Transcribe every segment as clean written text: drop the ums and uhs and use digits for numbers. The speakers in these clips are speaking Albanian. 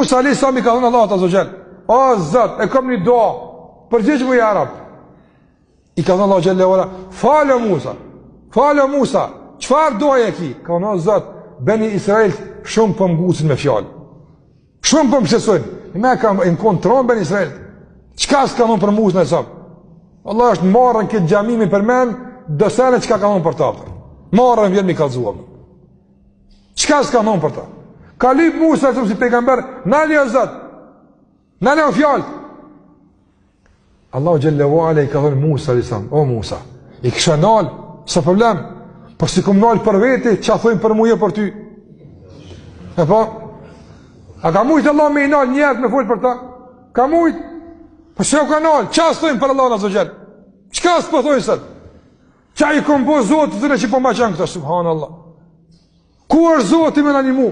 Musa a.s. i ka thënë Allahut azze ue xhel, o Zot, e kam një dua, përgjigjmu ja Rab. I ka thënë Allahu xhelle ue ala, fol o Musa, fol o Musa, çfarë duaje e ki? Ka thënë o Zot, Beni Israel shumë po m'ngucin me fjalë. Shumë po më shqetësojnë. Me ka në konë tron Beni Israel. Çka s'ka thonë për Musën a.s.? Allah është marre në këtë xhami me përmen, do sene çka ka thonë për ta. Marre vjen m'i kallzu. Çka s'ka thonë për ta? Ka lyp Musa a.s. si pejgamber, nali o Zot. Nali o fjalë. Allahu xhelle ue ala i ka thënë Musa alejhi selam, o Musa, i kisha nal, s'o problem, po s'i kom nal për veti, ça thojnë për mu jo për ty? E po, a ka mujtë Allah me i nal njerëzit me folë për ta? Ka mujtë, po s'ju ka nal, ça s'thojnë për Allahun azze ue xhel? Çka s'po thojnë sot? Ça i kom bo Zotit unë që po ma çon këta, subhanallah. Ku është Zoti me na nimu?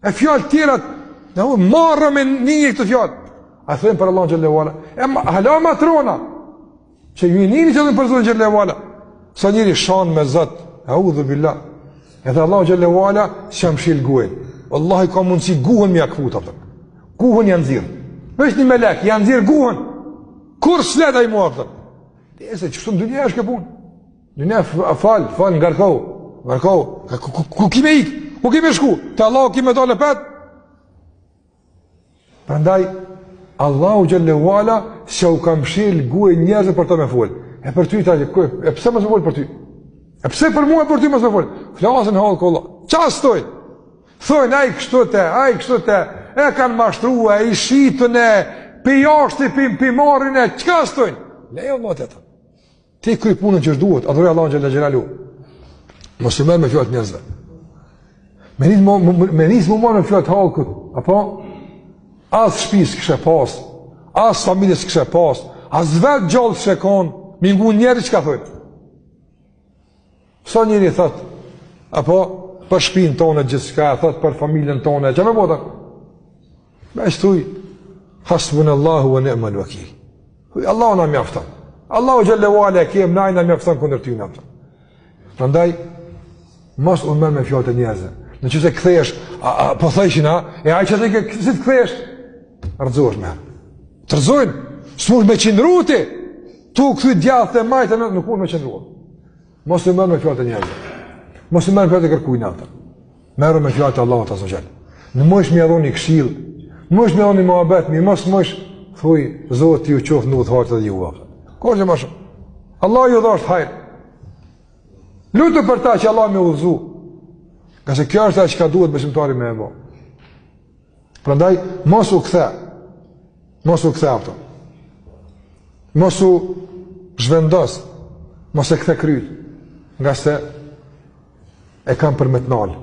E fjalë tjera, në u marrë me një këto fjalë. A thojnë për Allahun xhelle ue ala? E ma, hala ma trona, që ju njëni që thojnë për Zotin xhelle ue ala. Sa njeri shan me Zot, eudhu billah. Edhe Allahu xhelle ue ala, s'ja mshel gojën. Allahi ka mundësi guhën me ja këput, apëtër. Guhën ja nxjerr. Veç një melek, ja nxjerr guhën. Kurrë s'flet ai mo, apëtër. Dhe se qështu në dynja është kjo punë. Dynja fal, fal, ngarkohu, ngarkohu. Ku, ku, ku ki me ik? Ku ki me shku? Te Allahu ki me dalë prapë? Prandaj, Allahu xhelle ue ala, s'jau ka mshel gojën njerëzve për të me folë. E për ty, ta, e pse mos me folë për ty? E pse për mua e për ty mos me folë? Flasin hallku Allah. Ça s'thojnë? Thojnë, ai kështu te, ai kështu te, e kanë mashtru, e i shitën e, pi jashtë, pi, pi marrin e, çka s'thojnë? Lejo Allah të ta. Ti kryj punën që duhet, adhuroje Allahun xhelle xhelaluhu. Mos u merr me fjalët njerëzve. Me nis me nis m'u marr me fjalët hallkut, apo as shtëpi s'kishe pas, as familje s'kishe pas, as vet gjallë s'kishe kon, m'i ngu njerëzit çka thonë. Sa njeri thot, apo për shpinë tonë gjithçka, thot për familjen tonë, çka me bo? Veç thuj, hasbunallahu ve ni'mal vekil. Thuj, Allahu na mjafton. Allahu xhelle ve ala e kem, na na mjafton kundër tyne. Prandaj, mos u merr me fjalët e njerëzve. Në qoftë se kthehesh, a, a, po thojshin, a, e ai që të ke, si të kthehesh? Rrëzohesh me. Të rrëzojnë, s'mund me qëndru ti, tu u kthy djathtë e majtë, nuk mund me qëndru. Mos u merr me fjalët e njerëzve. Mos u merr me fjalët e kërkujt atë. Merru me fjalët e Allahut azze ve xhel. Në mujsh me ia dhon një këshill, mujsh me dhon një muhabet, mi mos mujsh, thuj Zoti ju qoftë në udhë hajrit edhe juve. Kurgjë më shumë. Allahu ju dhashtë hajr. Lutu për ta që Allah me udhëzu. Ngase kjo është ajo çka duhet besimtari me e bo. Prandaj mos u kthe. Mos u kthe ato. Mos u zhvendos. Mos e kthe kryt. Ngase e kanë për me të nalë.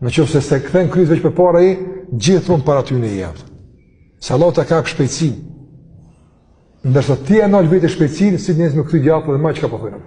Në qoftë se s'e kthen kryt veç përpara i, gjithmonë para tyne je. Se Allahu ta ka shpejtësinë. Ndërsa ti e nal vetë shpejtësinë, si të nis me kthy djathtë dhe majtë çka po thonë.